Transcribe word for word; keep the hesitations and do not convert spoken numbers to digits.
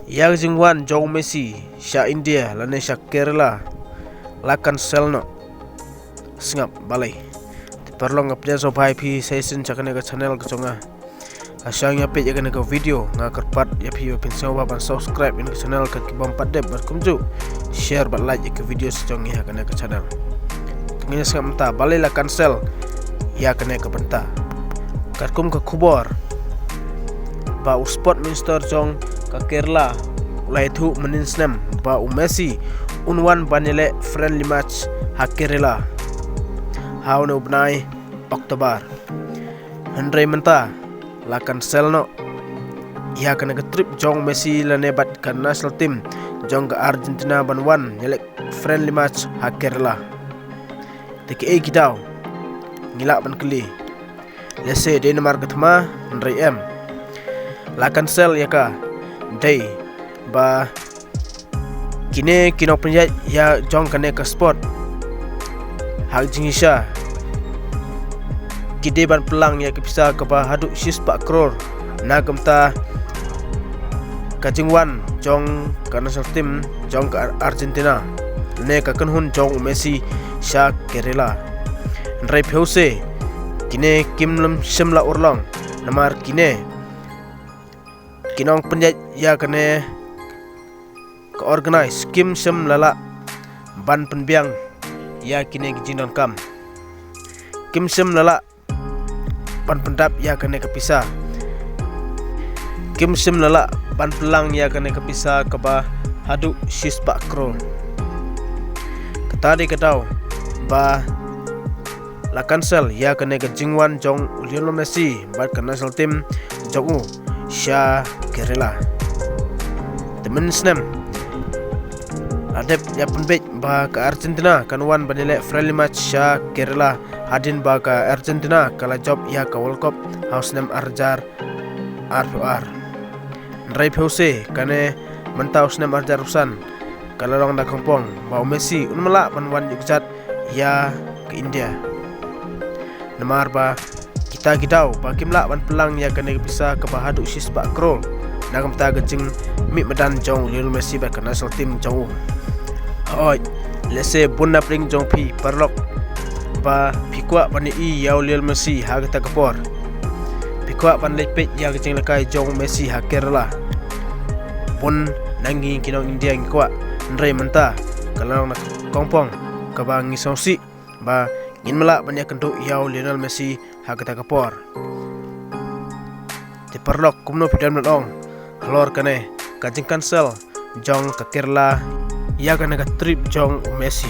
Ïa ka jingwan jong u Messi sha India lane sha Kerala la cancel noh. Sngap balei? Te paralok, nga pdiang sngewbha ïa phi sa shisien sha kane ka channel ka jong nga. Lashai ngin ïa peit ïa kane ka video, nga kyrpad ïa phi ba phin sngewbha ban subscribe ïa kane ka channel, kat ki bym pat dep, bad kumjuh share bad like ïa ka video sa jong ngi ha kane ka channel. Te ngin ïa sngap mynta balei la cancel ïa kane ka bynta. Katkum ka khubor ba u sport minister jong ka Kerala u la ïathuh mynhynnin snem ba u Messi un wan ban ïaleh friendly match ha Kerala ha une u bnai October. Hynrei mynta la cancel noh ïa kane ka trip jong u Messi lane bad ka national team jong ka Argentina ban wan ïaleh friendly match ha Kerala. Te kiei ki daw? Ngi lah ban kylli. Lehse dei namar ka thma, hynrei em. La cancel ïa ka dei ba kine ki nongpynïaid ïa jong kane ka sport ha ka jingshisha ki dei ban pynlang ïa ka pisa kaba haduh shispah klur na ka bynta ka jingwan jong ka national team jong ka Argentina ne ka kynhun jong u Messi sha Kerala. Hynrei phi ïohi kine kim lum shym la urlong namar kine ki nongpynïaid ïa kane ka organize kim shym la lah ban pynbiang ïa kine ki jingdonkam. Kim shym la lah ban pyndap ïa kane ka pisa. Kim shym la lah ban pynlang ïa kane ka pisa kaba haduh shispah klur. Kata dei ka daw ba la cancel ïa kane ka jingwan jong u Lionel Messi bad ka national team jong u sha Kerala. Te mynhynnin snem la dep ïa pynbeit ba ka Argentina kan wan ban ïaleh friendly match sha Kerala hadien ba ka Argentina ka la jop ïa ka World Cup ha u snem ar hajar arphew ar. Hynrei phi ïohi kane mynta u snem ar hajar arphew san ka la long da kongpong ba u Messi un ym lah ban wan ïuh kjat ïa ka India. Namar ba kita ki daw ba kim lah ban pynlang ïa kane ka pisa kaba haduh shispah klur na ka bynta ka jingmih madan jong u Lionel Messi bad ka national team jong u. Hooid, lehse bun na pdeng jong phi paralok ba phi kwah ban ïohi ïa u Lionel Messi ha kata ka por. Phi kwah ban leit peit ïa ka jingïalehkai jong u Messi ha Kerala. Bun na ngi ki nong India ngi kwah, hynrei mynta ka la long na kongpong kaba ngi sngewsih ba ngin ym lah ban ïakynduh ïa u Lionel Messi ha kata ka por. Te paralok, kumno phi don ban ong halor kane ka jingcancel jong ka Kerala ïa kane ka trip jong u Messi?